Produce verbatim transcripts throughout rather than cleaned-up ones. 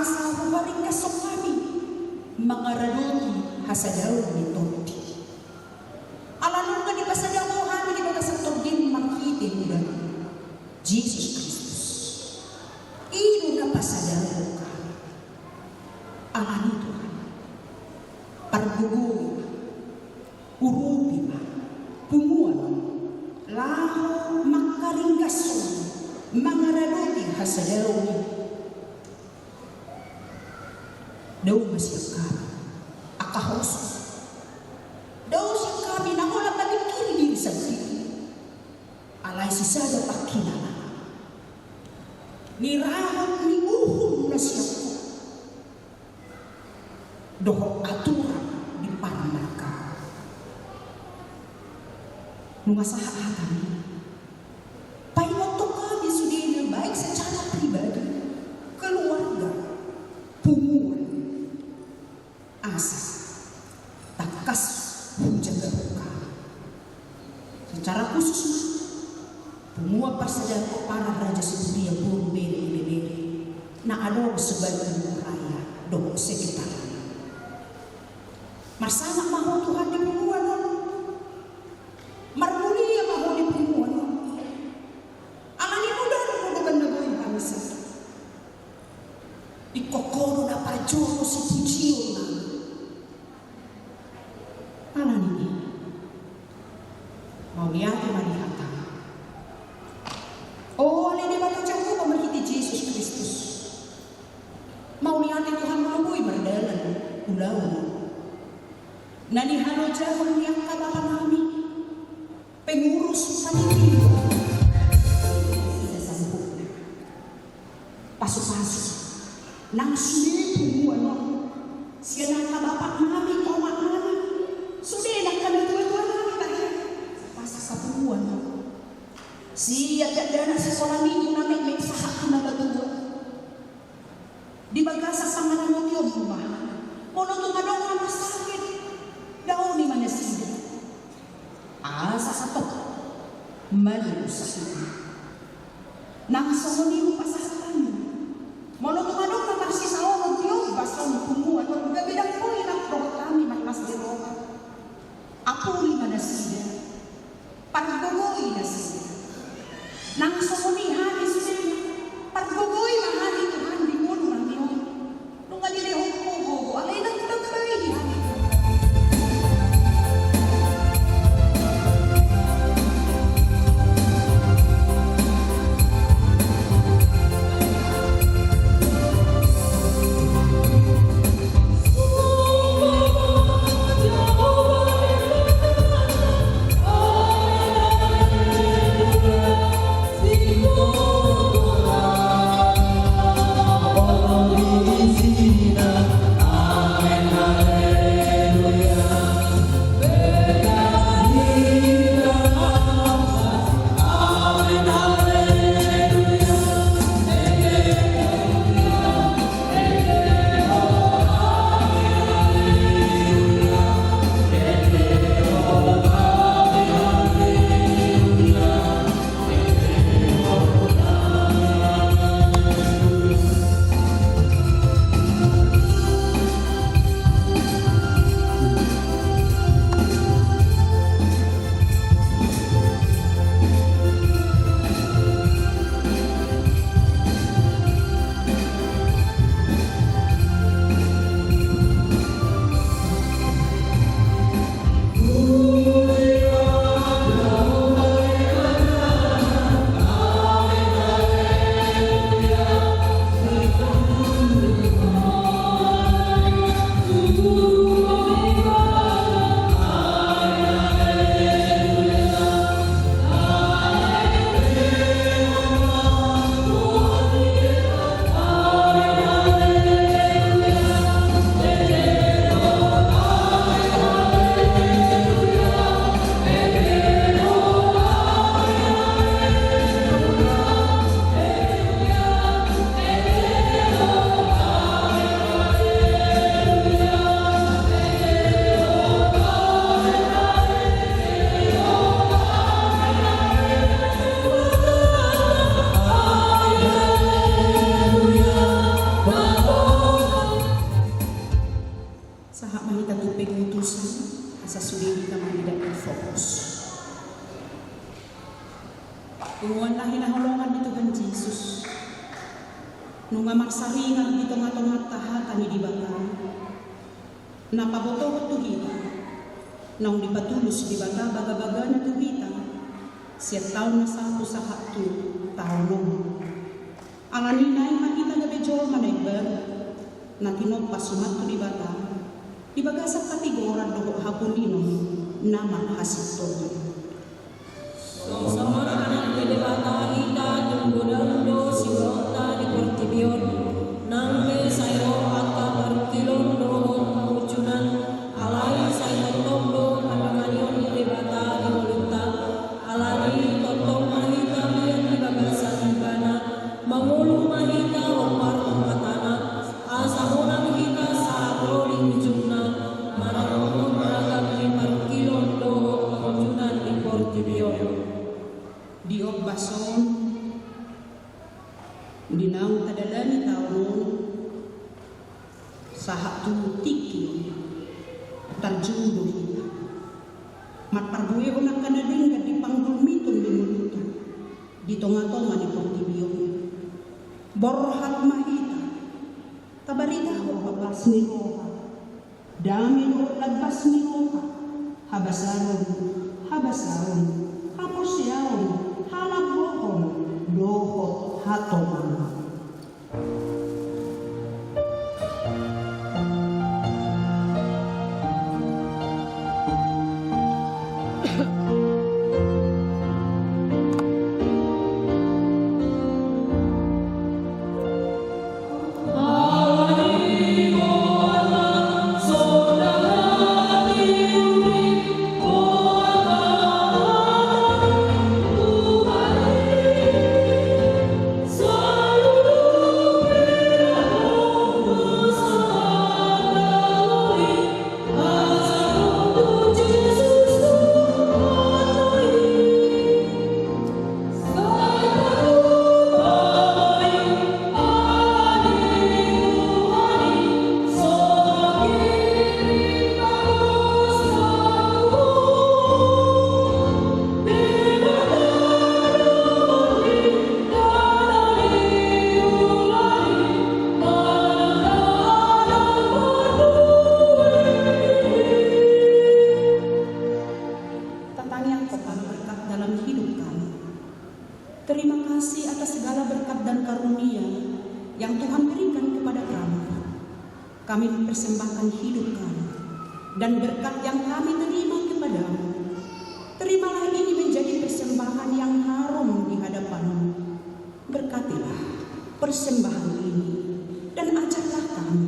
Asa huparingkashon hami mangaradoti hasadaon ni Tondi. Ala nunga dipasada Ho hami di bagasan Tondi marhite Tuhan Jesus Kristus. I do na pasadahon hami. Alani i Tuhan, pargogoi ma, urupi ma punguan on laho mangharingkashon, mangaradoti hasadaon i. Dao ma sian hami angka hosa. Dao sian hami na holan mamingkiri diri sandiri. Alai sisada pangkilalaan ni rahut ni uhum na sian Ho dohot aturan di parmarga. Nunga sahat hata i, paingothon hami sudena, baik secara pribadi, keluarga, punguan, asa tangkas hujagahon hami. Secara khusus ma punguan parsadaan Kopar Raja Situria, boru, bere, ibebere na adong sebagian wilayah dohot sekitarna. Marsangap ma Ho Tuhan di punguan on. Marmulia ma Ho di punguan on. Alani i muda do Ho do boi hami sada. Ingkon Ho do na parjolo sipujionna. Alani i, mauliate ma di hataM. O ale Debata Jahowa, marhite Jesus Kristus, mauliate Tuhan, molo boi mardalan ulaon na nihalojahon ni angka bapanami, pengurus panitia, pasupasu nang sude punguan on, sian angka bapanami, omaknami, sude nang angka natuatuanami, bahen pasahat punguan on. Sian dakdanak sikola minggu na metmet sahat tu na matua. Di bagasan pangarantoan on ma, molo tung adong na marsakit, daoni ma nasida asa satongkin manang sasintongkin. Nang songon i hupasahat hami, molo tung adong na marsisaoron di ombas on punguan on, gabe ndang boi nang dohot hami marlas ni roha, apuli ma nasida. Pargogoi nasida. Nang songon i hami sudena, pargogoi ma hami Tuhan di ngolunami on. Nunga dilehon Ho gogo, alai nang tambai di hami. Nunga marsaringar di tonga-tonganta hata ni Debata, na pabotohon tu hita, naung dipatulus Debata bagabagana tu hita, sian taon na salpu sahat tu taon on. Alani i naeng ma hita gabe jolma na imbaru, na tinompa suman tu Debata, di bagasan hatigoran dohot hapolinon na marhasintongan. Songon anak ni Debata hita, tung godang do siulaonta di portibi on. Nang pe sai ro angka parungkilon dohot pangunjunan, alai sai tongtong do pandanganion ni Debata di ngolunta. Alani i tongtong ma hita mian di bagasan Ibana, mangolu ma hita hombar tu hatana, asa monang hita sahat ro di ujungna, maradophon ragam ni parungkilon dohot pangunjunan di portibi on. Di ombas on, di naung tadalani taon on, sahat tu tingki on, tarjou do hita. Marparbuehon angka na denggan di panggulmiton ni ngolunta, di tonga-tonga ni portibi on. Borhat ma hita, tabaritahon horas ni roha, dame dohot lambas ni roha, habasaron, habasaon, haporseaon, halambohon, dohot hatomangan. Tangiang, Tuhan, berkat dalam hidup kami. Terima kasih atas segala berkat dan karunia yang Tuhan berikan kepada kami. Kami mempersembahkan hidup kami dan berkat yang kami terima kepada-Mu. Terimalah ini menjadi persembahan yang harum di hadapan-Mu. Berkatilah persembahan ini, dan ajarlah kami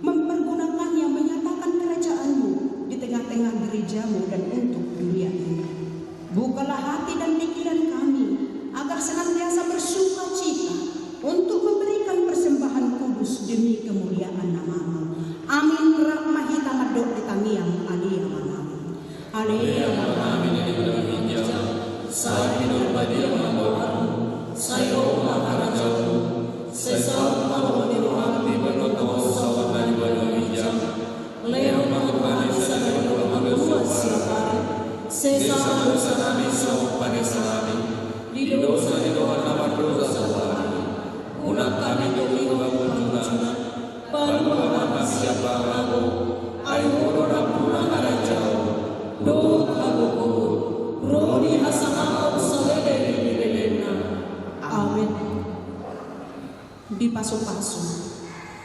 mempergunakannya menyatakan kerajaan-Mu di tengah-tengah gereja-Mu dan untuk dunia ini. Bukalah hati dan pikiran kami, agar senantiasa bersukacita untuk memberikan persembahan kudus demi kemuliaan nama-Mu. Amin. Rap ma hita mandok di tangiang Ale Amanami. Ale Amanami na di banua ginjang, sai pinarbadia ma goarMu, sai ro ma harajaonMu, sai saut ma lomo ni rohaM di banua tonga on songon na di banua ginjang. Lehon ma tu hami sadari on hangoluan siapari. Sesa ma dosanami songon panesanami di dosa ni dongan na mardosa tu hami. Unang hami togihon tu pangunjunan. Palua ma hami sian pangago, ai Ho do nampuna harajaon dohot hagogoon dohot hasangapon saleleng ni lelengna. Amen. Dipasupasu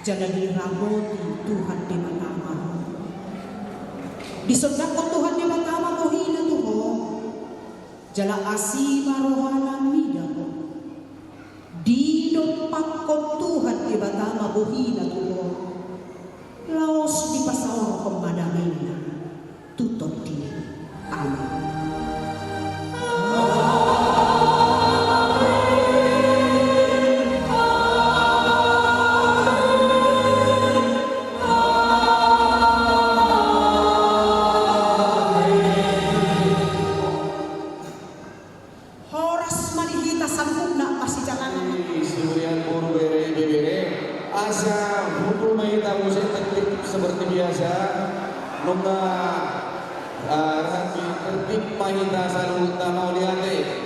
jala diramoti Tuhan Debata ma ho. Disondangkon Tuhan Debata ma bohina tu ho, jala asi ma rohana mida ho. Didompakkon Tuhan Debata ma bohina tu ho, laos dipasaorhon ma damena tu tondina. Amen. Horas ma di hita saluhutna, pasijalanan. Di suria boru, bere, ibebere, asa hundul ma hita muse tertib seperti biasa. Nunga, ah, rapi tertib ma hita saluhutna, mauliate.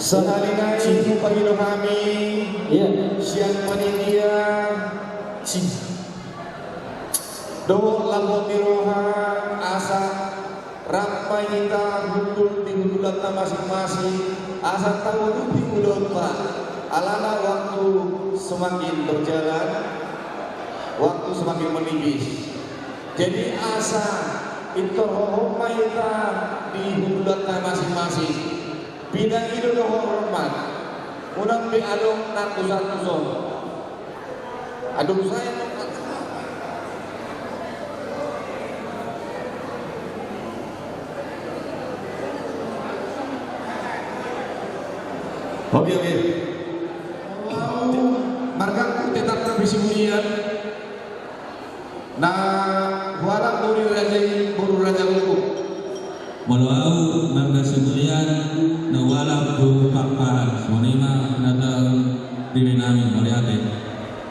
Sahali nai hupangilo hami, iya, sian panitia, si, dohot lambok ni roha, asa rap ma hita hundul di hundulanta masing-masing, asa tauduti ulaonta, alana waktu semakin berjalan, waktu semakin menipis. Jadi asa pintor hohom ma hita di hundulanta masing-masing. Pinangido do hormat. Unang pe adong na tuson-tuson. Adong saya. Oke, oke. Marga tetap bersimulian. Na hualap boru raja i, boru raja uku. Molo au marga Simulian, na hualap boru Pakpahan, songon i ma na taon di bere nami, mauliate.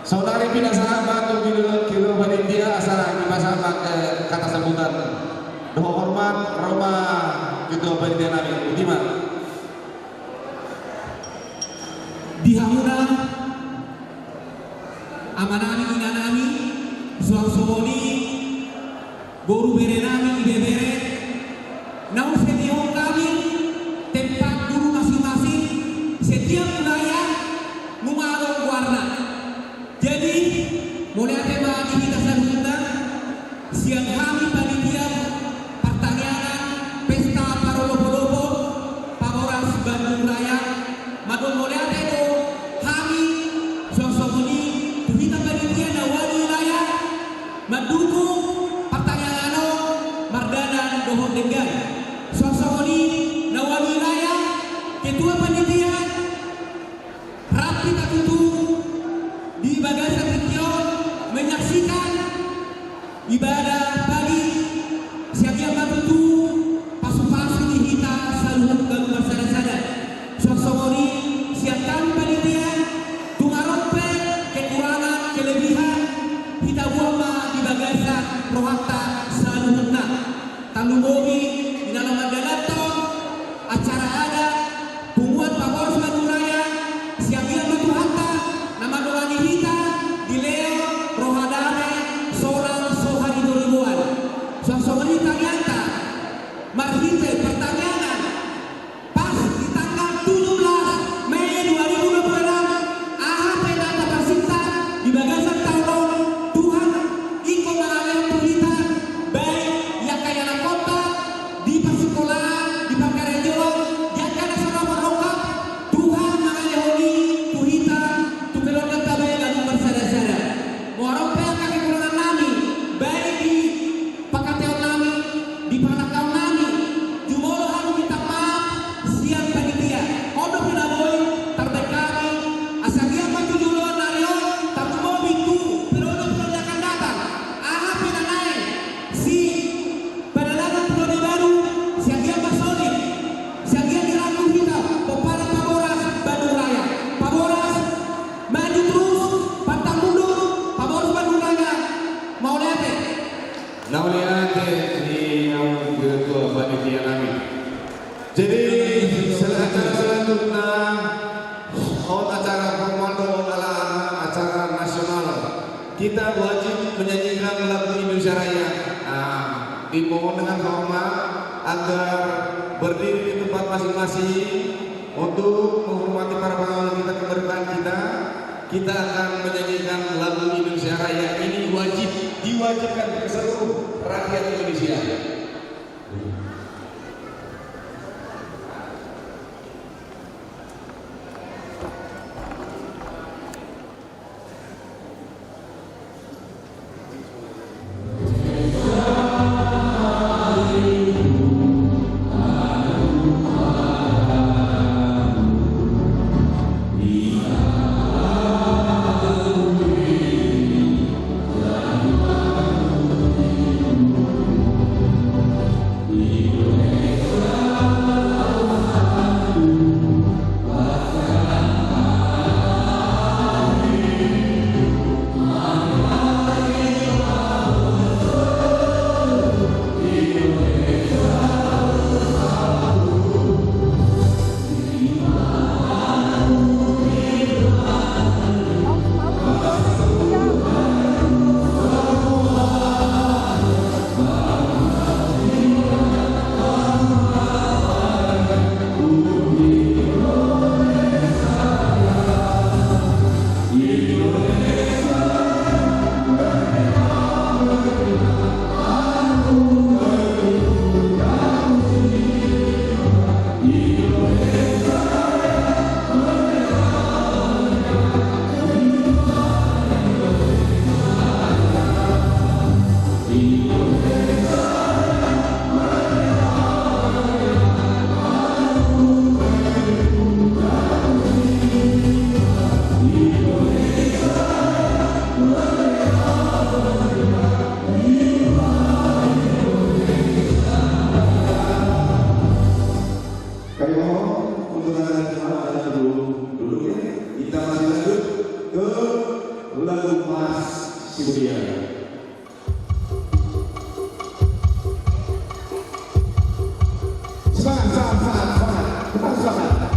Saudari pinasahat ma tu kilo, kilo panitia asa dipasahat ma, eh, kata sambutan. Dohot hormat, ro ma ketua panitia nami, uti ma. Di hamuna, amanami, inanami, suang songon i, boru berenami, ibebere, naung setiahon hami, tempat duduk masing-masing, setiap wilayah, nunga adong goarna. Jadi, mauliate ma di hita saluhutna, sian hami panitia partangiangan pesta parolopo-lopo Pamoras Bandung Raya, mandok mauliate do hami suang songon i tu hita panitia na ualu wilayah mandukung partangiangan on mardalan dohot denggan. Suang songon i na ualu wilayah, ketua panitia, rap hita tutu di bagasan tingki on menyaksikan ibadah pagi, sian dia ma tutu pasu-pasu di hita saluhut ganup marsada-sada. Suang songon i sian hami panitia, tung adong pe kekurangan kelebihan, hita buat ma di bagasan rohanta saluhutna. Tarlumobi di na laho mandalanhon acara adat punguan Pamoras Bandung Raya, sian dia ma Tuhanta na mandongani hita dilehon roha dame, sonang so haribo-riboan. Suang songon i tangiangta marhite partangiangan. Pas di tanggal tujuh belas Mei dua ribu dua puluh enam, aha pe na taparsinta di bagasan taon on, Tuhan ingkon mangalehon tu hita, baik di angka ianakhonta, di parsikolaan, di parkarejoan, di angka na so na marrongkap, Tuhan mangalehon i tu hita, tu keluarganta be ganup marsada-sada. Molo adong pe angka kekurangan nami, baik di pangkataion nami, di pangalangkaon nami, jumolo hami minta maaf sian panitia. On do pe na boi tarbaen hami, asa anggiat ma tu joloan ni ari on, tarlumobi tu periode-periode akan datang. Aha pe na naeng si padalananhon periode baru, sian dia ma songon i, sian dia dirangkul hita pomparan Pamoras Bandung Raya. Pamoras maju terus, pantang mundur, Pamoras Bandung Raya. Mauliate. Mauliate di naung ketua panitia nami. Jadi, sel-, acara selanjutna, on acara formal do, ala acara nasional. Kita wajib menyanyikan lagu Indonesia Raya. Nah, dimohon dengan hormat agar berdiri di tempat masing-masing untuk menghormati para pahlawan kita, kemerdekaan kita. Kita akan menyanyikan lagu Indonesia Raya. Ini wajib, diwajibkan ke seluruh rakyat Indonesia. Semangat, semangat, semangat, semangat. Kita semangat.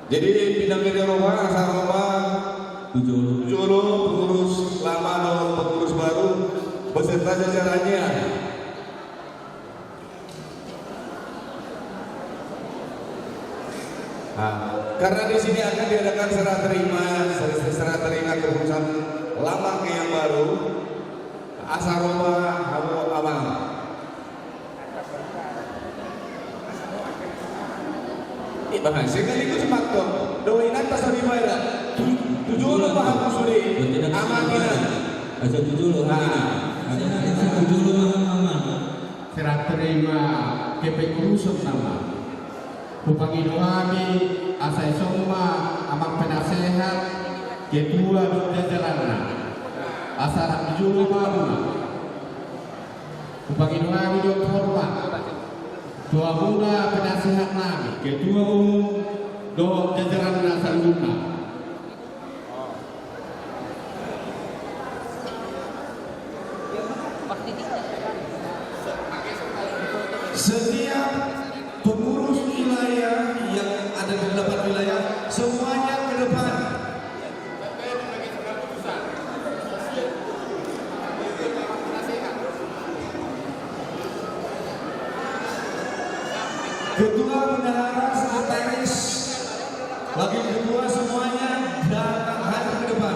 Jadi, pinangido roha, asa roha tu jolo, tu jolo, pengurus lama dohot pengurus baru. Beserta jajarannya. Nah, karena di sini akan diadakan serah terima, serah terima kepengurusan lama ke yang baru. Asa ro ma hamu amang. Ibahan sekaligus matto. Dua inanta soriba ira. Tu jolo ma hamu sude. Amang inang. Asa tu jolo. Asa tu jolo ma hamu amang. Serah terima kepengurusan nama. Hupangido hami asa dison ma amang penasehat, ketua dohot jajaranna. Asa rap di jolo ma hamuna. Hupangido hami dohot hormat tu hamuna penasehat nami, ketua umum dohot jajaranna saluhutna. Setiap pengurus wilayah yang ada di delapan wilayah, semuanya ke depan. Ketua bendahara, sekretaris, wakil ketua, semuanya datang hadir ke depan.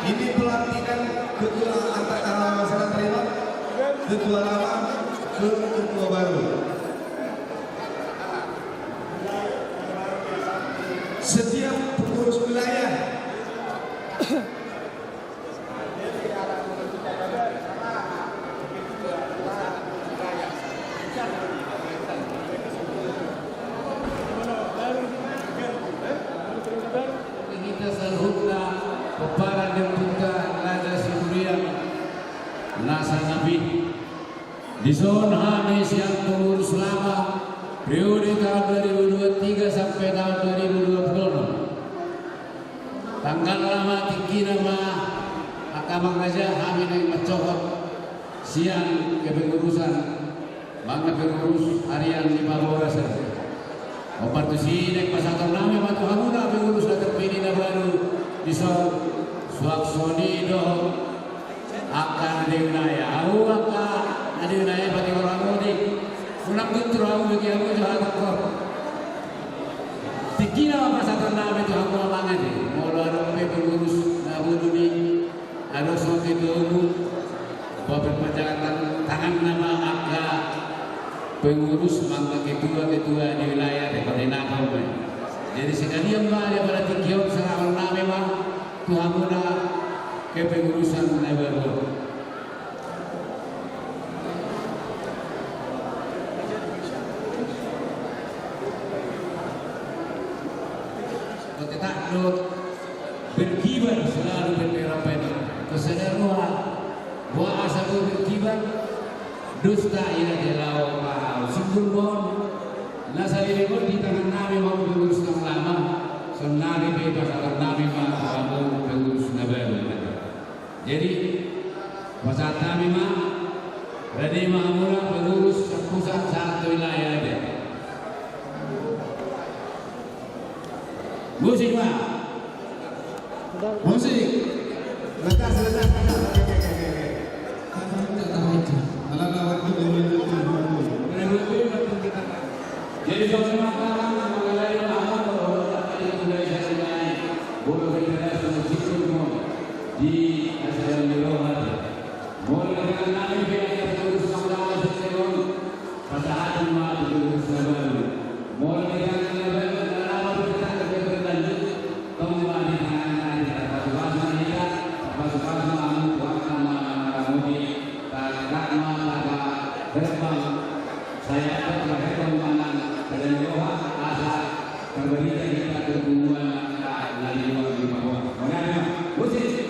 Ini pelantikan ketua antar, eh, serah terima ketua lama ke ketua baru. Setiap pengurus wilayah. Hita saluhutna pomparan ni ompunta Raja Siburian na sanabi. Dison hami sian pengurus lama periode tahun dua ribu dua puluh tiga sampai tahun dua ribu dua puluh enam. Tanggal lama tingkina ma angka amang raja hami naeng mancohot sian kepengurusan manang pengurus harian ni Paborasan. Ombar tusi naeng pasahaton nami ma tu hamuna pengurus na terpilih na baru dison, suang songon i dohot angka na di wilayah. Ahu angka na di wilayah patigor hamu di. Unang guntur hamu, bege hamu jo hatangku. Tingkina ma pasahaton nami tu hamu amang ate. Molo adong pe pengurus na bolon i, adong songon ketua umum, bapak perpanjangan tang-, tangan nama angka pengurus manang ketua-ketua di wilayah, di koordinator. Jadi sekalian ma di pada tingki on serahon nami ma tu hamuna kepengurusan na baru. Tetap do berkibar selalu bendera peta. Kesadaran bahwa asa do berkibar, dos ta ia di laho ma simbol on. Na saleleng on di tangan nami ma pengurus na lama, sonari pe pasahaton nami ma tu hamu pengurus na baru. Jadi pasahat nami ma, rade ma hamuna pengurus sahat pusat sahat tu wilayah ate. Musik ma. Musik. Lekas, lekas, lekas. Oke, oke, oke, oke. Alana waktu dari. Jadi songon i ma, mangkalai ma hamu, molo di acara ni roha. Molo di tangan nami pe angka pengurus na lama, pasahaton ma tu pengurus na baru. Molo di tangan na baru, na lama pe tetap berlanjut. Tong ma di tangan nami, tarpasupasu ma hita, tarpasupasu ma hamu tu angka na maramotion, targak ma taga herbang. Saya akan terakhir pemahaman dari roha asa terberita kita ketemuan na di luar di bawah. Musik.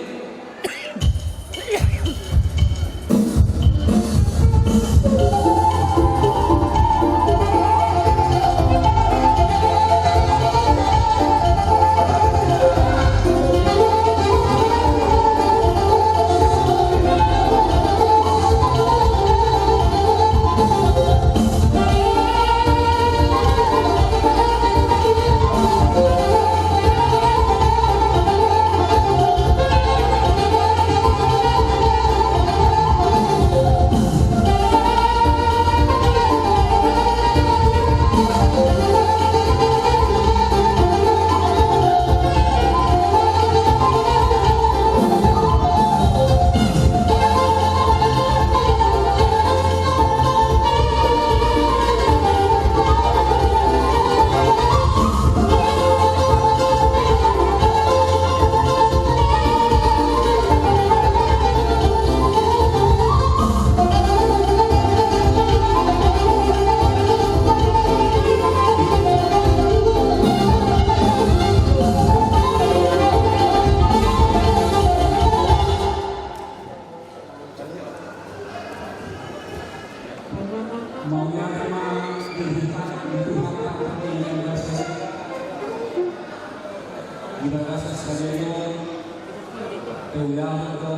Ulang do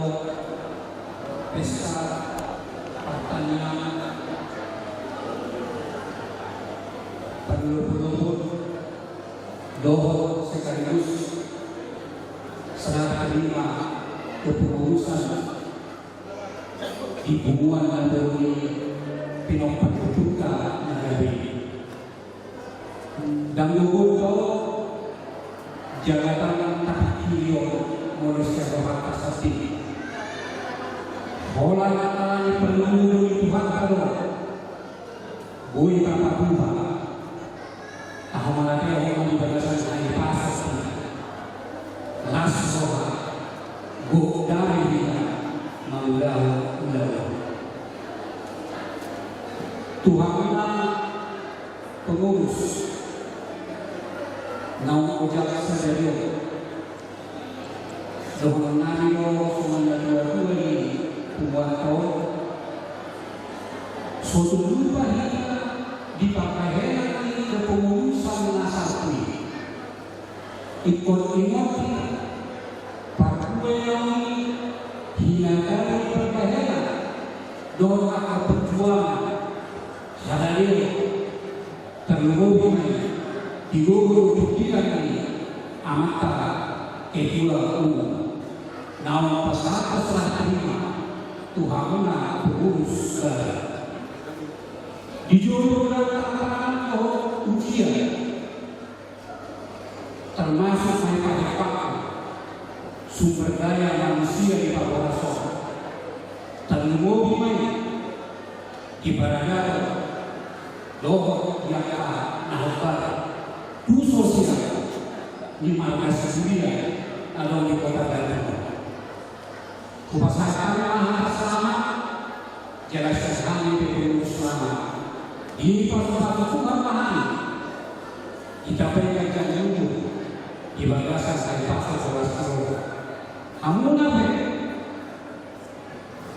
pesta pertanian, parlopot-lopot dohot sekaligus serah terima kepengurusan di punguan na boi pinompar hutuna na gabe. Ndang gogo do jabatan tapingkiri on molo sian rohanta sandiri. Holan ala ni parlulu ni Tuhanta do boi tapabuha. Tahe mangulahon di bagasan hahipason, las roha, gok dame hita mangulahon ulaon. Tu hamuna pengurus naung ojak sadari on, dohononnami do songon na tua-tua ni punguanta on, so tung lupa hita di pambahenan ni kepengurusan na salpu i. Ingkon ingot hita, parhua i naung hinatahon ni pambahenan dohot angka perjuangan sadari on. Tarlumobi ma i di gogo dohot pikiran ni amanta ketua umum naung pasahat serah terima tu hamuna pengurus baru. Dijou do tantangan dohot ujian, termasuk ma i pahepahon sumber daya manusia di parhorasan on. Tarlumobi ma i di paradaton dohot di angka na hombar tu sosial ni marga Siburia na adong di Kota Bandung. Hupasahat hami ma hata selamat, jala sian hami pe pengurus lama, dipasu-pasu Tuhan ma hami di tape ganjang umur di bagasan hahipason horas ni roha. Hamuna pe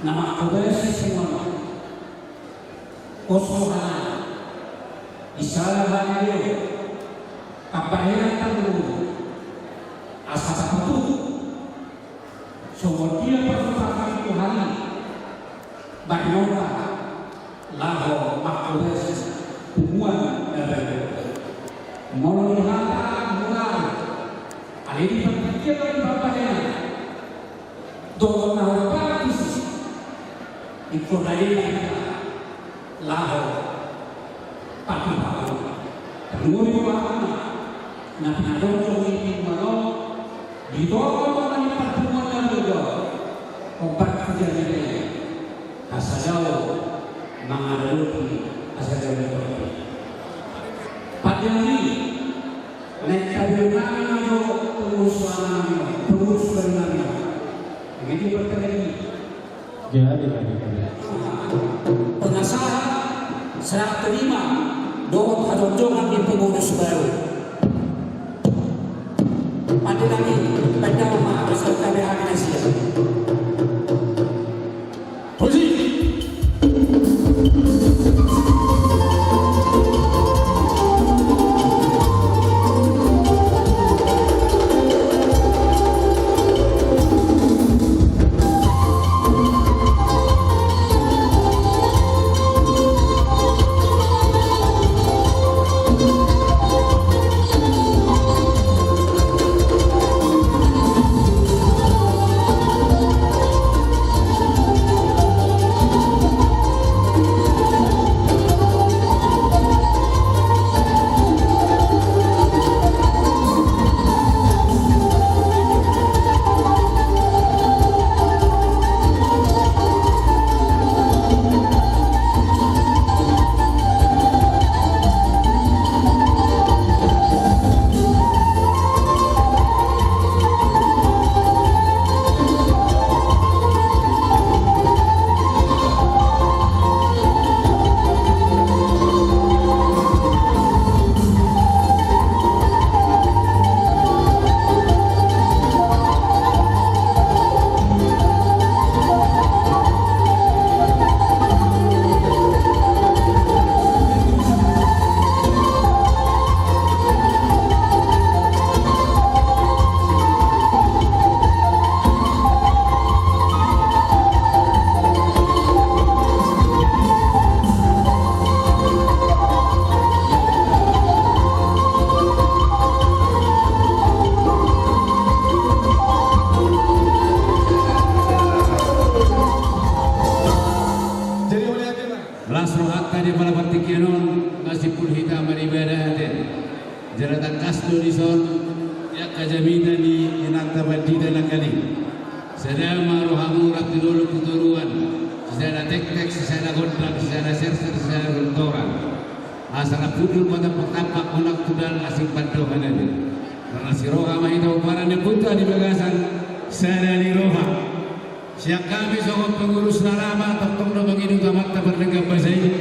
na manghobasi punguan on, pos rohana, di sada hali on, pambahenan tarlumobi, asa tapatutu songon dia parhutangkon tu hami bahenonta laho manghobasi punguan na baru. Molo di hata murah, ale di partingkian di pambahenan dohot na hombar disi, ingkon na ela hita laho patupaon. Tarlumobi ma hami na pinajongjong ni punguan on di tonga-tonga ni parpunguan na loja on, hombar tu jari be hasadaon mangaradoti hasadaon ni tondi. Pande nami, naeng tabereng nami ma jo pengurus lama nami on, pengurus baru nami on. Jadi berkali. Jadi, jadi, jadi. Pengesahan serah terima dohot hajongjongan ni pengurus baru. Pande nami, baen damang ma, asa tabereng nasida. Husip. Sada ma rohamuna tu dolok tu toruan, sisada tektek, sisada gondang, sisada serser, sisada tontoran. Asa rap hundul patampak-tampak, unang tulang asing pandohan ate. Marlas ni roha ma hita pomparan ni ompunta di bagasan sada ni roha. Sian hami songon pengurus na lama, tongtong do mangidut amanta pardenggan basa i.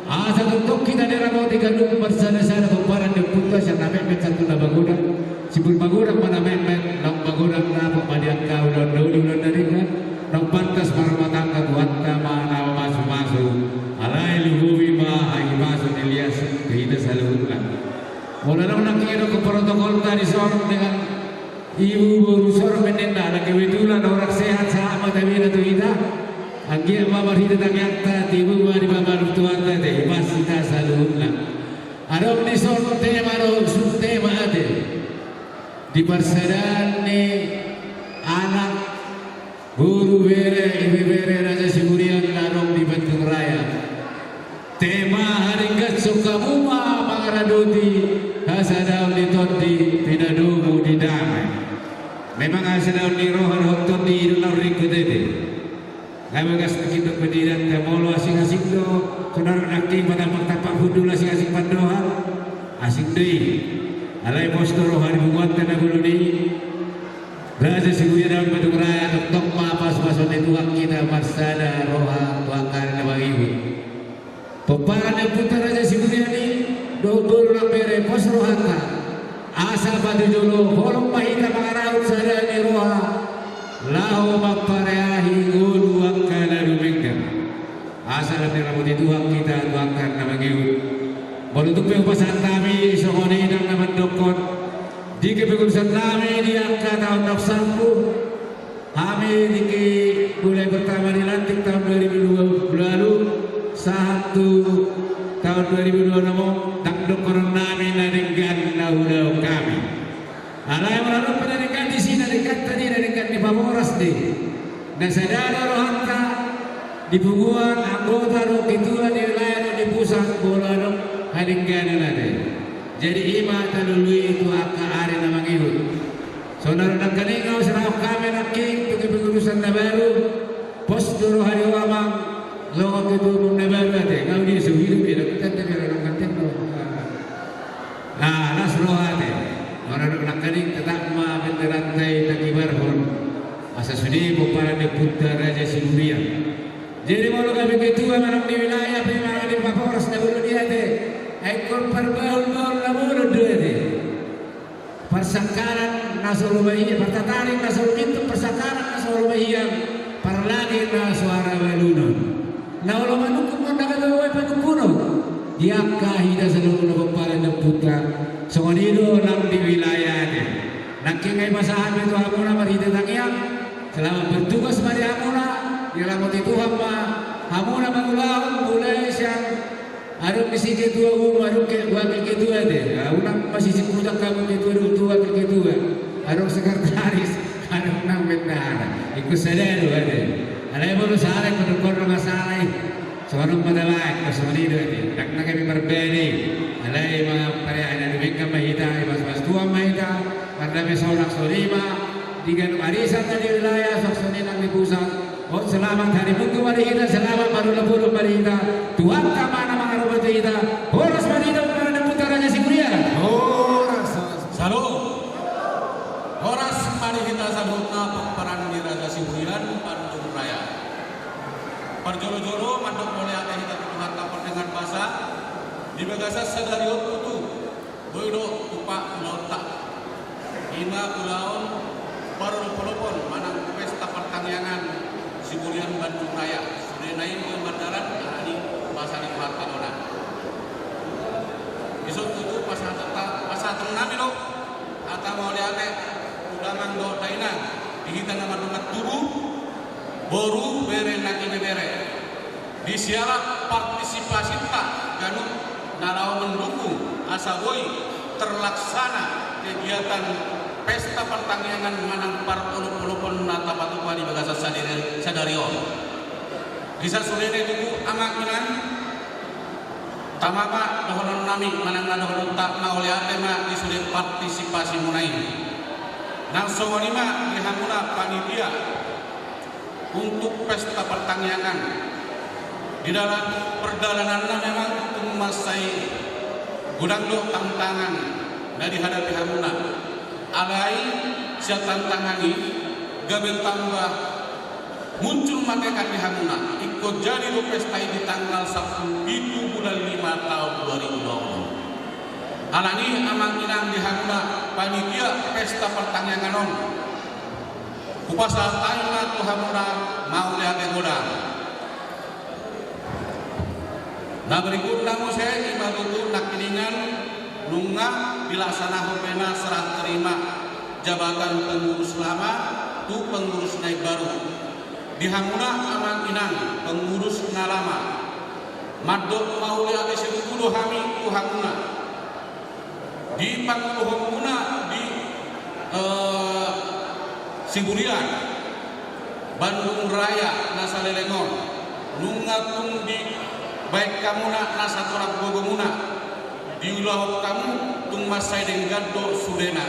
Asa tongtong hita diramoti ganup marsada-sada pomparan ni ompunta sian na metmet sahat tu na magodang. Simbur magodang ma na metmet, naung magodang dapot ma di angka ulaon na uli, ulaon na denggan. Naung pantas marrumah tangga, Tuhanta ma na mamasu-masu. Alai lumobi ma hahipason ni lias tu hita saluhutna. Molo adong nangkin adong protokolta dison dengan ibu boru sormen ninna, ala kebetulan orang sehat sahat ma tabena tu hita. Anggiat ma marhite tangiangta tibu ma dipamalum Tuhanta ate, hipas hita saluhutna. Adong dison tema, adong dison tema ate. Di parsadaan ni anak, boru, bere, ibebere Raja Siburian na adong di Bandung Raya. Tema haringgason hamu ma mangaradoti hasadaon ni tondi, pinadomu di dame. Memang hasadaon ni roha dohot tondi i do na ringkot ate. Nga bagas na hita pe di danta, molo asing-asing do, songon nangkin patampak-tampak hundul asing-asing pandohan, asing do i. Alai pos do roha ni punguanta na bolon i. Raja Siburian na adong di Bandung Raya, tongtong ma pasu-pasu ni Tuhan hita marsada roha tu angka ari na mangihut. Pomparan ni ompunta Raja Siburian i, dohot boru nang bere, pos rohanta. Asa patujolo holong ma hita mangarahut sada ni roha, laho mampareahi ngolu angka na dumenggan. Asa lam diramoti Tuhan hita tu angka ari na mangihut. Molo tung pe hupasahat hami songon i nang na mandokkon, di kepengurusan nami di angka taon naung salpu, hami di mulai pertama dilantik tahun dua ribu dua puluh lalu sahat tu tahun dua ribu dua puluh enam, ndang dohonon nami na denggan na hudok hami. Alai molo adong pe na denggan disi, na denggan tadi, na denggan ni pamoras do i. Na sada do rohanta di punguan, anggota dohot ketua di wilayah dohot di pusat, molo adong hadengganon ate. Jadi i ma talului tu angka ari na mangihut. Songon na ro nangkaning, ahu serahon hami nangkin tu kepengurusan na baru. Pos do roha ni ho amang, songon ketua umum na baru ate. Nga uli so hidup i, na kita ate, biar orang kantin do. Nah, las roha ate. Molo adong nangkaning, tetap ma benderanta i takibarhon. Asa sude pomparan ni ompunta Raja Siburian. Jadi molo gabe ketua manang di wilayah pe manang di pamoras na bolon i ate, ai ingkon parbahul-bahul na bolon do ate. Parsangkalan na so lomo hian, partataring na so lomo hian, parsangkalan na so lomo hian, parlangit na so harabalunon. Na olo manungkun ma na gabe boi panungkunon. Di angka hita saluhutna pomparan ni ompunta. Songon i do nang di wilayah ate. Nangkin nga hupasahat ma tu hamuna marhite tangiang. Selamat bertugas ma di hamuna. Diramoti Tuhan ma hamuna mangulahon, mulai sian adong disi ketua umum, adong ke, wakil ketua ate. Unang masisikutan hamu ketua dohot wakil ketua. Adong sekretaris, adong nang bendahara. Ingkon sada do ate. Alai molo sala, ingkon dohonon ma sala i. Songon on ma tabaen, songon i do ate. Ndang na gabe marbeda i. Alai ma pareahi na dumenggan ma hita, dipasu-pasu Tuhan ma hita. Mardape sonang songon i ma di ganup arisan na di wilayah, songon i nang di pusat. Hot, selamat hari Minggu ma di hita, selamat marolopolop ma di hita. Tuhanta ma na mangaramoti hita. Horas ma di hita, pomparan ni ompunta Raja Siburian. Horas. Salut. Horas ma di hita saluhutna pomparan ni Raja Siburian Bandung Raya. Parjolo-jolo mandok mauliate hita tu Tuhanta pardenggan basa di bagasan sadari on tutu. Boi do tupa ulaonta. I ma ulaon parolopolopon manang pesta partangiangan Siburian Bandung Raya. Sudena i boi mardalan, alani basa ni Tuhanta bona. Dison tutu pasahatonta, pasahaton nami do hata mauliate tu damang dohot dainang di hita na mardongan tubu, boru, bere nang ibebere. Di siala partisipasinta ganup na laho mandukung asa boi terlaksana kegiatan pesta partangiangan manang parolopolopon na tapatupa di bagasan sadari, sadari on. Di sasudena i tutu amang inang, tama ma dohonon nami manang na dohononta, mauliate ma di sude partisipasimuna i. Nang songon i ma di hamuna panitia Untuk pesta partangiangan, di dalam perdalananna memang tung mansai godang do tantangan na dihadapi hamuna. Alai sian tantangan i gabe tamba muncul ma tekad di hamuna, ingkon jadi do pesta i di tanggal sampulu pitu bulan lima taon dua ribu dua puluh. Alani i amang inang di hamuna panitia pesta partangiangan on, hupasahat hami ma tu hamuna mauliate godang. Na berikutna muse ima tutu nangkiningan nunga dilaksanahon bena serah terima jabatan pengurus lama tu pengurus na imbaru. Di hamuna amang inang pengurus na lama, mandok mauliate situtu do hami tu hamuna di panguluhonmuna di, eh, Siburian Bandung Raya na saleleng on, nunga tung dibaen hamuna na satorop gogomuna, diulahon hamu tung mansai denggan do sudena.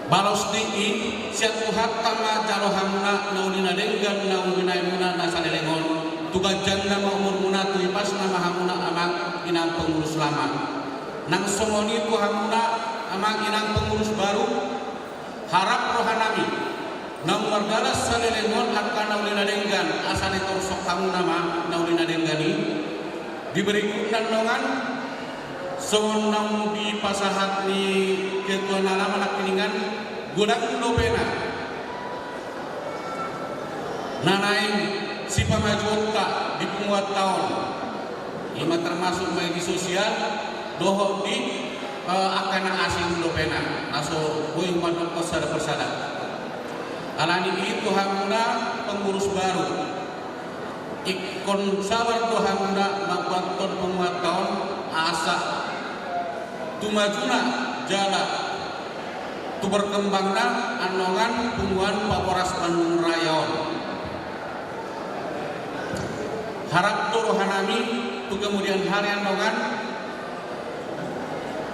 Balos ni i, sian Tuhanta ma jalo hamuna na uli na denggan na uli na imuna na saleleng on, tu ganjangna ma umurmuna, tu ipasna ma hamuna amang inang pengurus lama. Nang songon i tu hamuna amang inang pengurus baru, harap rohanami naung mardalan saleleng on angka na uli na denggan, asa ditorsok hamuna ma na uli na denggan i. Di berikutna dongan, songon naung dipasahat ni ketua na lama nangkiningan, godang dope na naeng sipamajuonta di punguanta on, ima termasuk ma i di sosial dohot di, eh, angka na asing dope na, na so boi mandokkon sada persada. Alani i tu hamuna pengurus baru, ingkon sabar do hamuna mambuathon punguanta on asa tu majuna jala tu berkembangna anongan punguan Paboras Bandung Raya on. Harap do rohanami tu kemudian hari anongan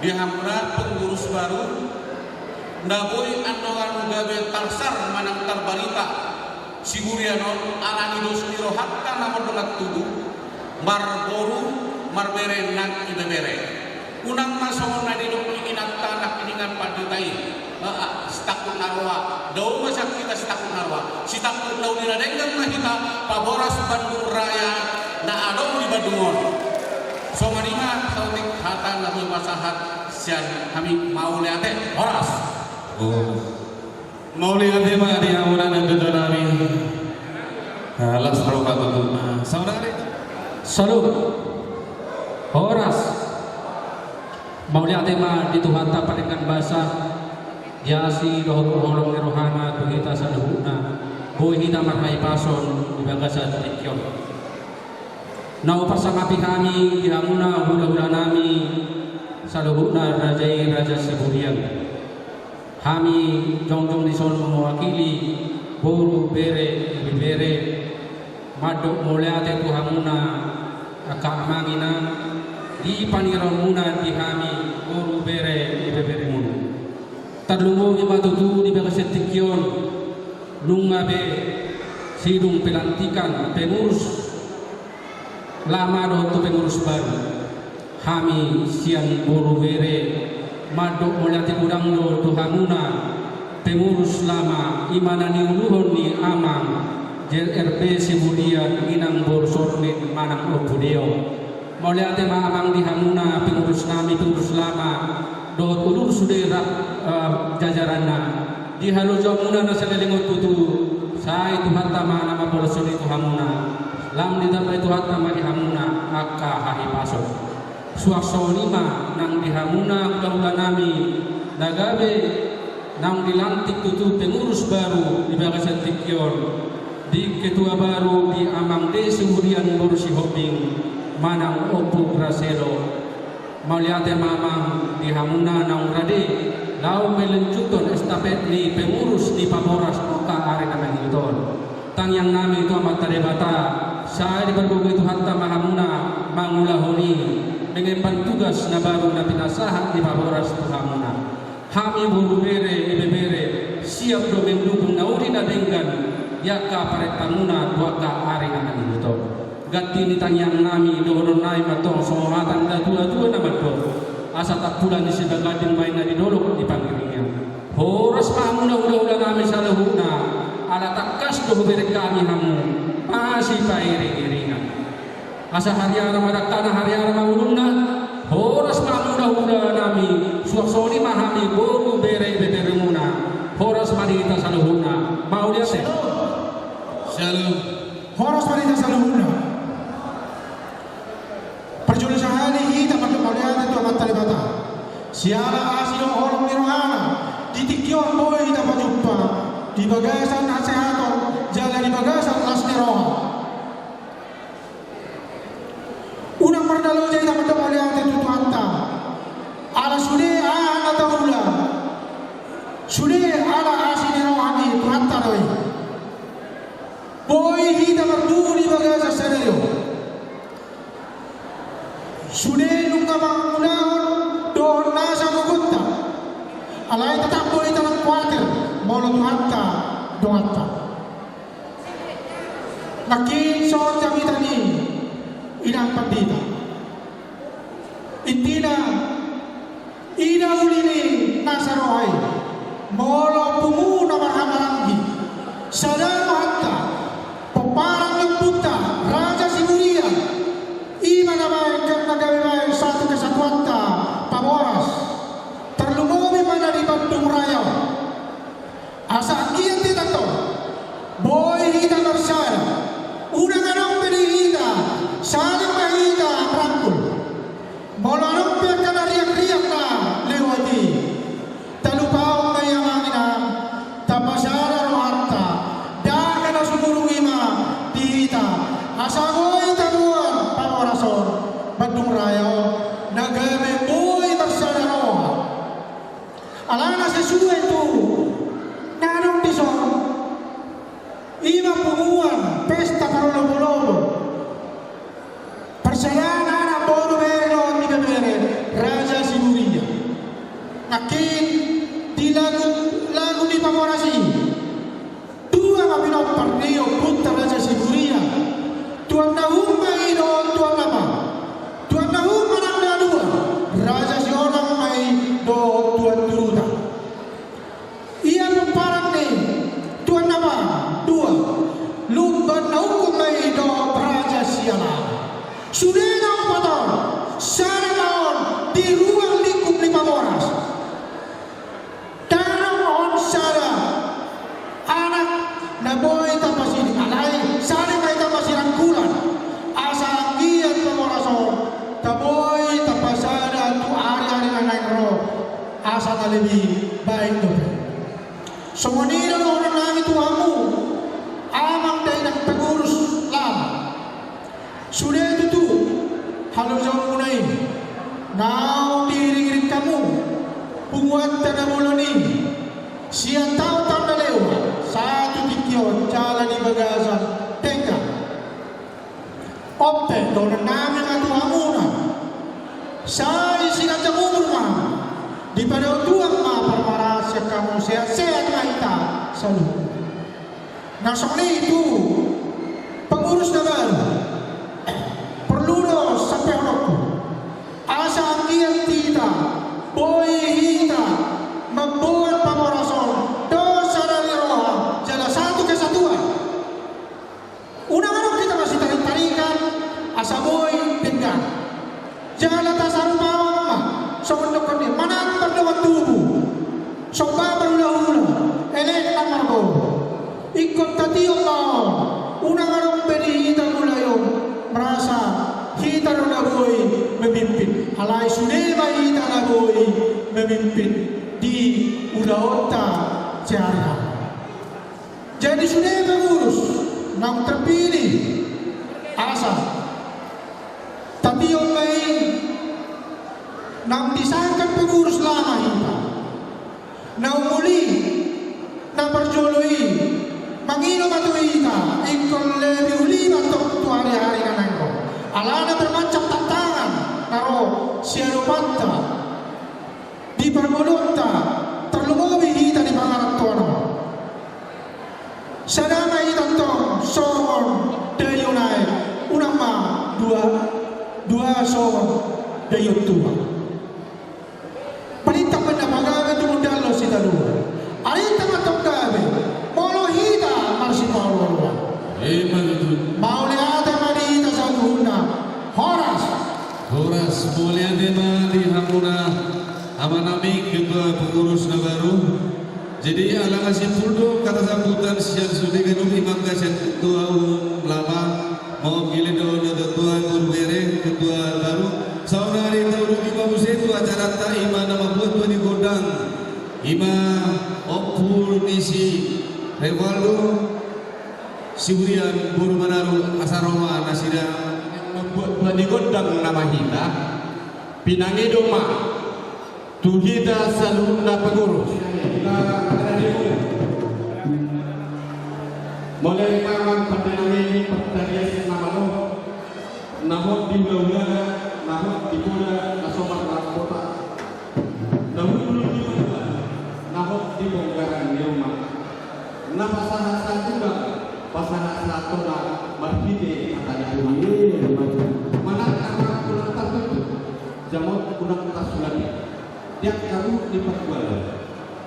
di hamuna pengurus baru, na boi anongan gabe tarsar manang tarbarita Siburian on, alani dos ni rohanta na mardongan tubu, marboru, marbere nang ibebere. Unang ma songon na nidok ni inanta nangkiningan pandita i, eh, sitangkup na roa, dao ma sian hita sitangkup na roa, sitangkup na uli na denggan ma hita, Paboras Bandung Raya na adong di Bandung on. Songon i ma saotik hata na boi pasahat sian hami, mauliate, horas. Oh. Mauliate ma di hamuna na tutu nami. Nah, las roha tutu. Nah, saudari. Salut. Horas. Mauliate ma di Tuhanta pardenggan basa, di asi dohot holong ni rohana tu hita saluhutna, boi hita marhahipason di bagasan tingki on. Na huparsangapi hami di hamuna hulahula nami saluhutna raja i, raja Siburian. Hami jongjong dison mewakili boru, bere, ibebere, mandok mauliate tu hamuna angka amang inang di paniraonmuna di hami boru, bere, ibeberemuna. Tarlumobi ma tutu di bagasan tingki on nunga be sidung pelantikan pengurus lama dohot tu pengurus baru. Hami sian boru, bere, mandok mauliate godang do tu hamuna pengurus lama, ima na niuluhon ni amang J R B Siburian, inang boru Sorlin manang Ompu Deong. Mauliate ma amang di hamuna pengurus nami, pengurus lama, dohot udur sude rap, eh, jajaranna. Di halojaonmuna na saleleng on tutu, sai Tuhanta ma na mambolashon i tu hamuna. Lam ditambai Tuhanta ma di hamuna angka hahipason. Suang songon i ma nang di hamuna hulahula nami na gabe naung dilantik tutu pengurus baru di bagasan tingki on, di ketua baru di amang D Siburian boru Sihombing manang Ompu Graselo. Mauliate ma amang di hamuna naung rade laho melanjuthon estafet ni pengurus ni Paboras angka ari na mangihut on. Tangiang nami tu Amanta Debata, sai dipargogoi Tuhanta ma hamuna mangulahon i, mengemban tugas na baru na pinasahat ni Paboras tu hamuna. Hami boru, bere, ibebere, siap do mendukung na uli denggan di angka parentamuna tu angka ari na mangihut on. Ganti ni tangiang nami dohonon nami ma tong songon hata ni natuatua na mandok: Asa tampulan ni sibaganding ma inna di dolok di pangiringan. Horas ma hamu hulahula nami saluhutna, ala tangkas do hubereng hami hamu masipairingiringan. Asa hariara ma dangkana, hariara ma bulungna. Horas ma hamu hulahula nami, suang songon i ma hami boru bere ibeberemuna. Horas ma di hita saluhutna. Mauliate. Shalom. Horas ma di hita saluhutna. Parjolo sahali hita mandok mauliate tu Amanta Debata. Siala asi dohot holong ni rohana, di tingki on boi hita pajumpa di bagasan hasehaton jala di bagasan las ni roha. Unang mardalani hita mandok mauliate tu Tuhanta. Ala sude aha na taula, sude ala asi ni roha ni Tuhanta do i. Boi hita marpungu di bagasan sadari on. Sude nunga mangulahon dohot nasa gogonta. Alai tetap boi hita nang kuatir molo Tuhanta donganta. Nangkin songon jamita ni inang pandita. Intina, i na uli ni nasa roha i, molo pungu na marhamaranggi, sada rohanta, pomparan ni ompunta Raja Siburia, i ma na baen, na gabe baen satu kesatuanta pamoras, tarlumobi ma na di Bandung Raya on. Asa anggiat hita tong boi hita marsada, unang adong be di hita, saling ma hita marangkul. Molo adong pe angka na riakriak na lewat i, talupahon ma i amang inang, tapasada rohanta, dangka na sumurung i ma di hita, asa boi taboan pamoras on, Bandung Raya on, na gabe boi marsada roha. Alana sesuai tu na adong dison, i ma punguan pesta parolopolopon parsadaan anak boru bere dohot ibebere Raja Siburia. Nangkin di lagu, lagu ni pamoras i, dua ma pinompar ni ompunta Raja Siburia. Tuan Nahum ma i dohot Tuan Napa. Tuan Nahum ma nang na dua, Raja Sionang ma i dohot Tuan Turuta. Ia pomparan ni Tuan Napa, dua, Lumban Naungkun ma i dohot Raja Siala. Sude na opat on, sada ma on di ruang lingkup ni pamoras. Ndang adong on sada anak na boi tapasiding, alai sada ma i tapasirangkulan. Asa anggiat pamoras on, taboi tapasada tu ariari na naeng ro, asa na lebih baik dope. Songon i do dohonon nami tu hamu, amang dainang pengurus lama. Sude tutu halojaonmuna i, naung diiringiring hamu punguanta na bolon i sian taontaon na lewat sahat tu tingki on jala di bagasan denggan. On pe dohonon nami ma tu hamuna, sai siganjang umur ma hamu, dipadaotuhon ma parmaraan sian hamu, sehat-sehat ma hita saluhutna. Na songon i tu pengurus na baru, porlu do sampehononku, asa anggiat hita boi hita mamboan pamoras on dohot sada ni roha jala satu kesatuan. Unang adong hita masitarik-tarikan asa boi denggan. Jala tasarupahon ma songon dohonon ni, manang mardongan tubu, somba marhulahula, elek nang marboru. Ingkon tatiop ma on, unang adong be di hita mulai on merasa hita do na boi memimpin. Alai sude ma hita na boi memimpin di ulaonta sehari-hari. Jadi sude pengurus naung terpilih, asa tatiop ma i, naung disahkan pengurus lama hita. Naung uli na parjolo i, mangido ma tu hita ingkon lebih uli ma tong tu ari-ari na naeng ro. Alana bermacam tantangan na ro siadopanta di parngoluonta, tarlumobi hita di pangarantoan on. songon daion aek, unang ma dua, dua songon daion tuak. Paintang ma na pagabe tumundalhon sitadoan. Arinta ma tong gabe, molo hita marsipaolooloan. Ima tutu. Mauliate ma di hita saluhutna. Horas. Horas, mauliate ma di hamuna amanami ketua pengurus na baru. Jadi ala na simpul do hata sambutan sian sude ganup, ima angka sian ketua umum lama, maupun ketua, ketua baru. Saonari tauluki ma muse tu acaranta, ima na mambuat tua ni gondang, ima ompu ni si Revaldo Siburian, boru Manaru, asa ro ma nasida. Mambuat tua ni gondang nama hita, pinangido ma tu hita saluhutna pengurus. Mauliate ma amang pande nami, partarias na malo, na hot di hulahulana, na hot di poda, na so marlambota, na hundul di poda, na hot di bonggaran ni ruma, na pasahat satulang, pasahat sahatona marhite hata ni Tuhan. Manang na markulang tartutu, jamot unang tarsulami. Di angka ruhut ni pargualan,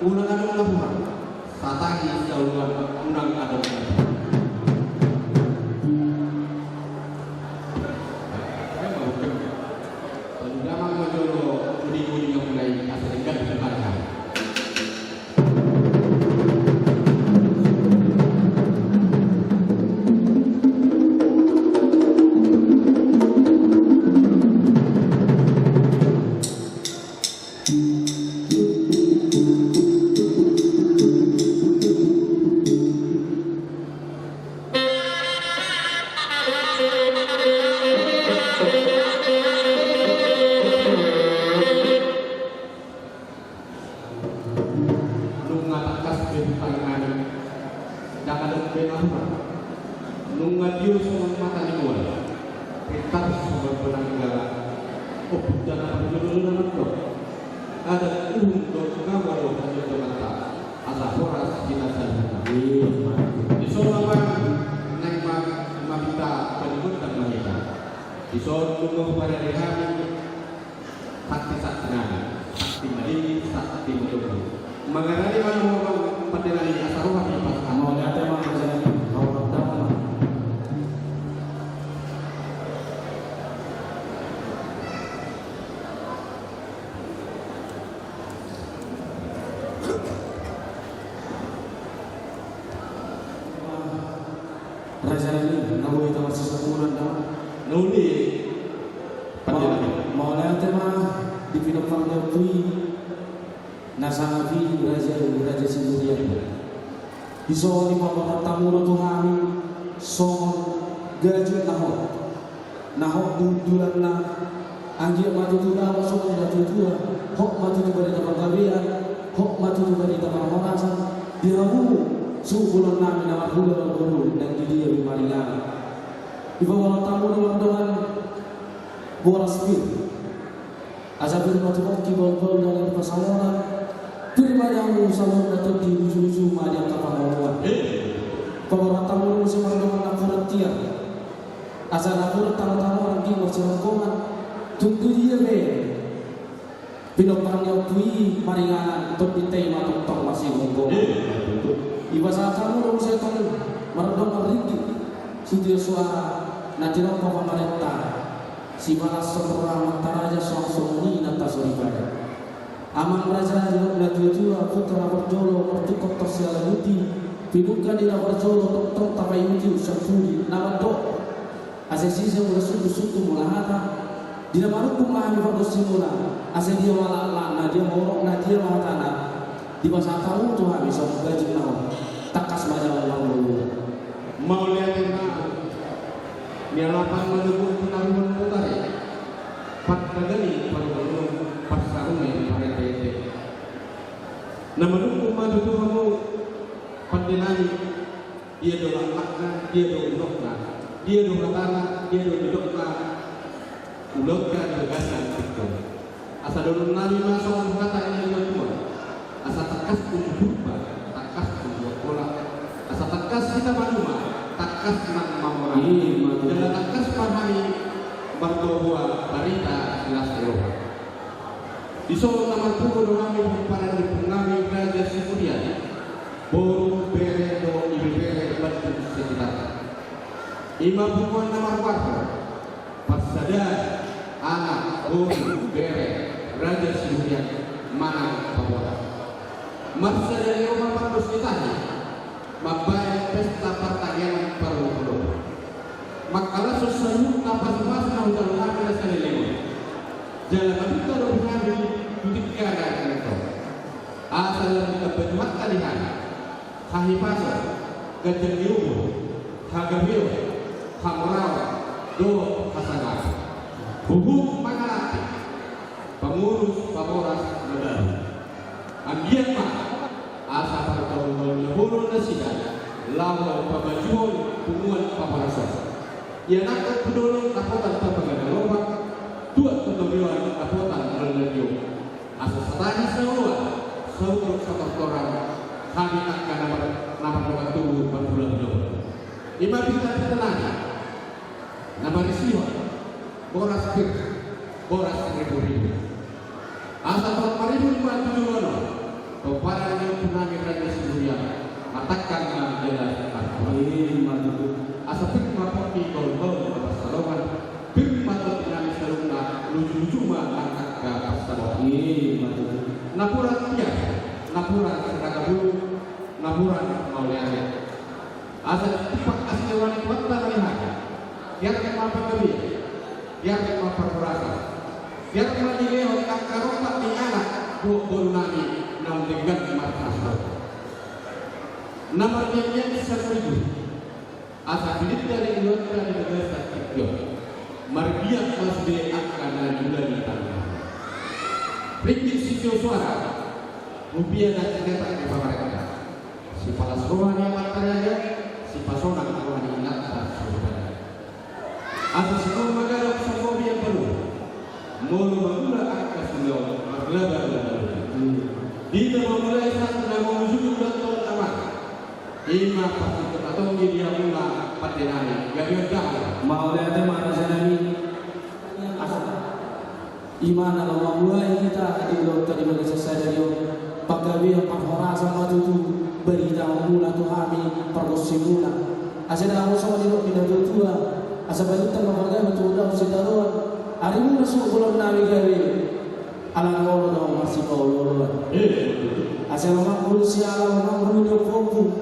unang adong na buhar, satangis sauluan, unang adong na buhar. Palu damang ma jolo, uding-uding na mulai asa denggan di parkan. Nunga tangkas be hutang nami, ndang adong be na hurang. Nunga tio songon mata ni mual, pintar songon bonang gala, ompung jala parjolo na mandok. Adat uhum dohot gama do hajolmaanta, asa horas hita saluhutna. Dison ma naeng ma, maminta paningkot ma hita. Dison nunga huparade hami, sakti-sakti nami, sakti madingin, sakti madongan. Mangarade ma hamu amang pande nami, asa ro hami pasahat. Mauliate ma, raja nami. Mauliate ma. Raja nami, na boi hita marsisungkunan da. Na uli. Pande nami. Mauliate ma di pinompar ni ompu i, na sangap i raja, Raja Siburian. Dison i paborhat hamu do tu hami songon gajut na hot, na hot di hundulanna. Anggiat ma tutu dapot songon natuatua, hot ma tutu barita panggabean, hot ma tutu barita parhorasan di hamu suhut bolon nami na marhula marboru nang di dia be maringanan. Dipaborhat hamu do mardongan boras pir. Asa pir ma tu pongki, bahulbahul na di pasamotan. Pir ma di hamu saluhutna tondi, uju-uju ma di angka pangoloan. Paborhat hamu do muse mardongan napuran tiar. Asa napuran tano-tano nangkin marsirangkongan. Tung tu dia be pinompar ni ompu i maringanan, tondinta i ma tongtong marsirangkongan. Dipasahat hamu do muse tong mardongan ringgit sitio suara na tinompa pamarenta. Sibalas songon roha amanta raja, suang songon i inanta soripada. Amang raja, didok natuatua, huta na parjolo martungkot torus sialaguti, pinungka ni na parjolo tongtong tapaihuti, unsang pudi na mandok. Asa sise mula sungkun-sungkun mula hata, di na manungkun ma hami pargonsimuna, asa dia ma laklakna, dia ma unokna, dia ma hatana. Dipasahat hamu tu hami songon gajut na hot, tangkas ma jalo marlolo. Mauliate ma. Nialapan ma tutu tinaruhon botari, pandagali parumaluon, parsarunge parende-ende. Na manungkun ma tutu hamu pande nami, dia do laklakna, dia do unokna, dia do hatana, dia do nidokna. Ulaonta di bagasan tingki on. Asa dohonon nami ma songon hata ni natuatua. Asa tangkas uju purba, tangkas uju angkola. Asa tangkas hita manuma, tangkas Tangkas ma mamora. Ima tutu. Jala tangkas ma hami marboaboa barita si las ni roha. Dison na marpungu do hami pomparan ni ompung nami Raja Siburian, boru, bere dohot ibebere, bandung sekitar. Ima punguan na margoar parsadaan anak, boru, bere Raja Siburian manang pamoras. Marsada ni roha, pandos ni tahi, mambahen pesta partangiangan parolopolopon. Mangkalashon saluhut na pasupasu na hujalo hami na saleleng on. Jala maminta do hami tu tingki na ringan on, asa lam ditamba Tuhanta di hami hahipason, ganjang ni umur, hagabeon, hamoraon dohot hasangapon. Huhut mangalangka pangurus pamoras na baru. Anggiat ma asa pargaulan na bolon nasida laho pamajuhon punguan pamoras on. Ianakhon tu dolok dapotan Tambangan Aloban, tuat tu torean dapotan Nalanggiong. Asa satahi saoloan, saudut satortoran, hami angka na mar-, na mardongan tubu marhulahula. Ima pinta-pinta nami na marisihon boras pir, boras riburibu. Asa torop maribur ma tu joloan on pomparan ni ompung nami Raja Siburian, martangkas ma jala marhulahula. Ima tutu. Asa pir ma pongki, gaolgaol ma pansalongan, pir ma tondi nami saluhutna, lujuluju ma angka pansamotan. Ima tutu. Napuran tiar, napuran sirangabulu, napuran mauliate. Asa ditimpak asi ni roha ni Tuhanta ma di hami, tiar ma panggabean, tiar ma parhorasan, tiar ma dilehon angka rompak ni anak dohot boru nami naung denggan marhasohotan, na marmianmian di saluhut i. Asa pinangido ni rohanta di bagasan tingki on, margiat ma sude angka na niula ni tangan. Ringgit sitio suara, rupia na tinetak ni pamarenta, sipalas roha ni amanta raja, sipasonang roha ni inanta soripada. Asa songon magadok songon biang baru, molo mangula angka sulaon marlaba-laba. Di na mamulai sahat na mangujungi ulang tahun amang. Ima parsitutup na tonggi di hamuna pande nami, gabe on da. Mauliate ma raja nami. Asa ima na laho mamulai hita di ulaonta di bagasan sadari on, panggabean parhorasan ma tutu, barita muna tu hami pargonsimuna. Asa na songon nidok ni natuatua, asa balintang ma panggabean tu ulaon sitadoan, arimuna suhut bolon nami gabe ala na olo do marsipaolooloan. Asa mamangkul siala mamangkul ni ompung.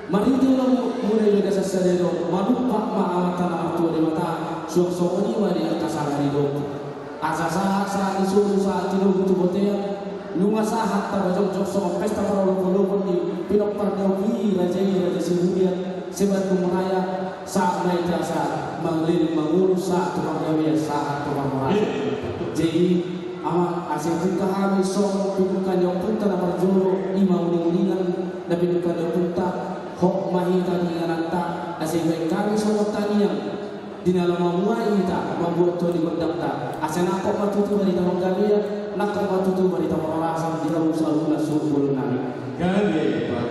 Marhite ulaonmuna di bagasan sadari on, manumpak ma Amanta na martua Debata, suang songon i ma di angka sala ni dok. Asa sahat, sahat ni solu, sahat ni lobu tu bontean, nunga sahat tapajongjong songon pesta parolopolopon ni pinompar ni ompu i, raja i, Raja Siburian, Sibandung Raya, sahat ma i asa mangaleleng mangolu, sahat tu panggabean, sahat tu parhorasan. Jadi, amang, asa ipungka hami songon pungka ni ompunta na parjolo, ima uninguningan na pinungka ni ompunta, hot ma hita di ingananta, asa ibaen hami songon tangiang di na laho mamulai hita mambuat tua di gondangta, asa nangkok ma tutu barita panggabean, nangkok ma tutu barita parhorasan di hamu saluhutna suhut bolon nami. Gabe, Pak.